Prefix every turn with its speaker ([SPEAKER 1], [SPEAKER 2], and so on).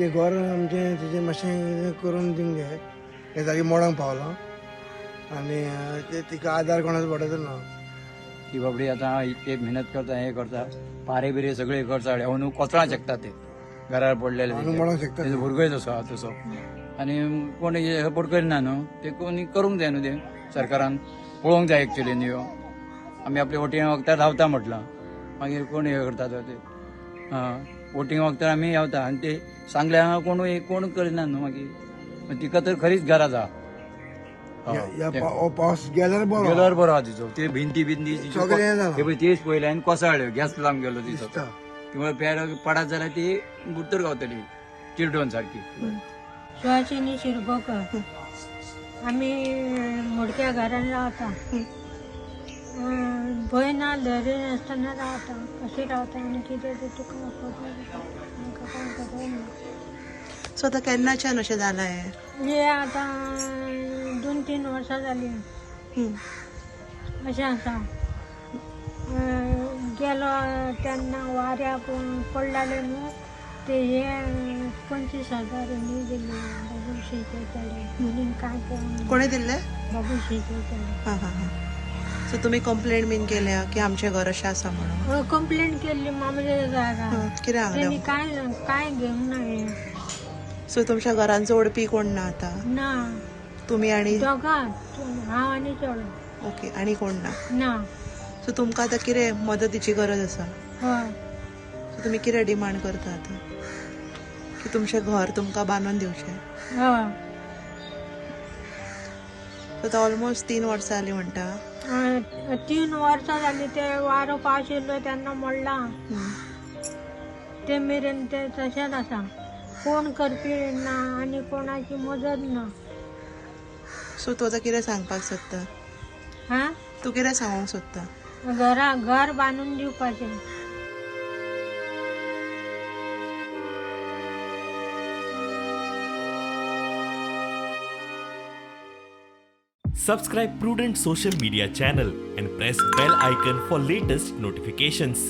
[SPEAKER 1] तें घर आमचें तेजें मातशें करून दिवंक जाय. हें सारकें मोडोंक पावलां आनी ते तिका आदार कोणाचो पडत ना.
[SPEAKER 2] ती बाबडी आतां इतले मेहनत करता, हें करता, पारे बिरे सगळे करता, न्हू कोसळां शकता ते घरार पडलेले.
[SPEAKER 1] न्हू मोडोंक शकता.
[SPEAKER 2] तेजो भुरगोय तसो आहा तसो आनी कोण सपोर्ट करिना न्हू, ते कोणी करूंक जाय न्हू, ते सरकारान पळोवंक जाय एक्चुली न्हू. ह्यो आमी आपले वोटिंग वखदार रावता म्हटलां, मागीर कोण हे करता तो ते वोटिंग वखदार आमी रावता आनी ते सांगले हांगा कोणूय कोण करिना न्हू. मागीर तिका तर खरीच गरज आहा.
[SPEAKER 1] हो पावस गेल्यार बरो,
[SPEAKER 2] गेल्यार बरो आहा तिचो. ते भिंती बिंती
[SPEAKER 1] सगळें जालां.
[SPEAKER 2] ते पळय तेच पयले आनी कोसळ्यो, गॅस लावन गेलो तिचो.
[SPEAKER 1] दिसता.
[SPEAKER 2] ती पेर पडत जाल्यार ती बुडतर गावतली चिरडोन सारकी.
[SPEAKER 3] सुहासिनी शिरगोकर. आमी मोडक्या घरान रावता. भंय ना धैर्य नासतना रावता. कशें रावता आनी कितें तें तुका खबर, आमकां कांय खबर ना.
[SPEAKER 4] सो आतां केन्नाच्यान अशें जालां हें?
[SPEAKER 3] हे आतां 2-3 वर्सां जालीं. अशें आसा. गेलो तेन्ना वाऱ्याक पडलाले न्हू ते, हे 25,000 न्ही दिली बाबू शिकयताले म्हणून कांय पळोवंक.
[SPEAKER 4] कोणें दिल्ले?
[SPEAKER 3] बाबू शिकयताले.
[SPEAKER 4] हां हां हां. सो तुमी कंप्लेंट बीन केल्या की आमचें घर अशें आसा म्हणून?
[SPEAKER 3] कंप्लेंट केल्ली मामलेदारा.
[SPEAKER 4] कितें
[SPEAKER 3] तेणी
[SPEAKER 4] सांगलें?
[SPEAKER 3] कांय कांय घेवंक ना हें.
[SPEAKER 4] सो तुमच्या घरान जोडपी कोण ना आतां?
[SPEAKER 3] ना.
[SPEAKER 4] तुमी आनी?
[SPEAKER 3] दोगां, हांव आनी चेडो.
[SPEAKER 4] ओके, आनी कोण ना?
[SPEAKER 3] ना.
[SPEAKER 4] सो तुमकां आतां कितें मदतीची गरज आसा?
[SPEAKER 3] हय.
[SPEAKER 4] सो तुमी कितें डिमांड करता आतां, की तुमचें घर तुमकां बांदून दिवचें?
[SPEAKER 3] हय.
[SPEAKER 4] सो आतां ऑलमोस्ट 3 वर्सां जालीं म्हणटा.
[SPEAKER 3] 3 वर्सां जालीं. ते वारो पावस येयलो तेन्ना मोडलां. ते मेरेन ते तशेंच आसा. कोण करपी ना आनी कोणाची मदत ना.
[SPEAKER 4] सो तूं आतां कितें सांगपाक सोदता?
[SPEAKER 3] हा.
[SPEAKER 4] तूं कितें सांगूंक सोदता?
[SPEAKER 3] घरा घर बांदून दिवपाचें.
[SPEAKER 5] Subscribe Prudent Social Media channel and press bell icon for latest notifications.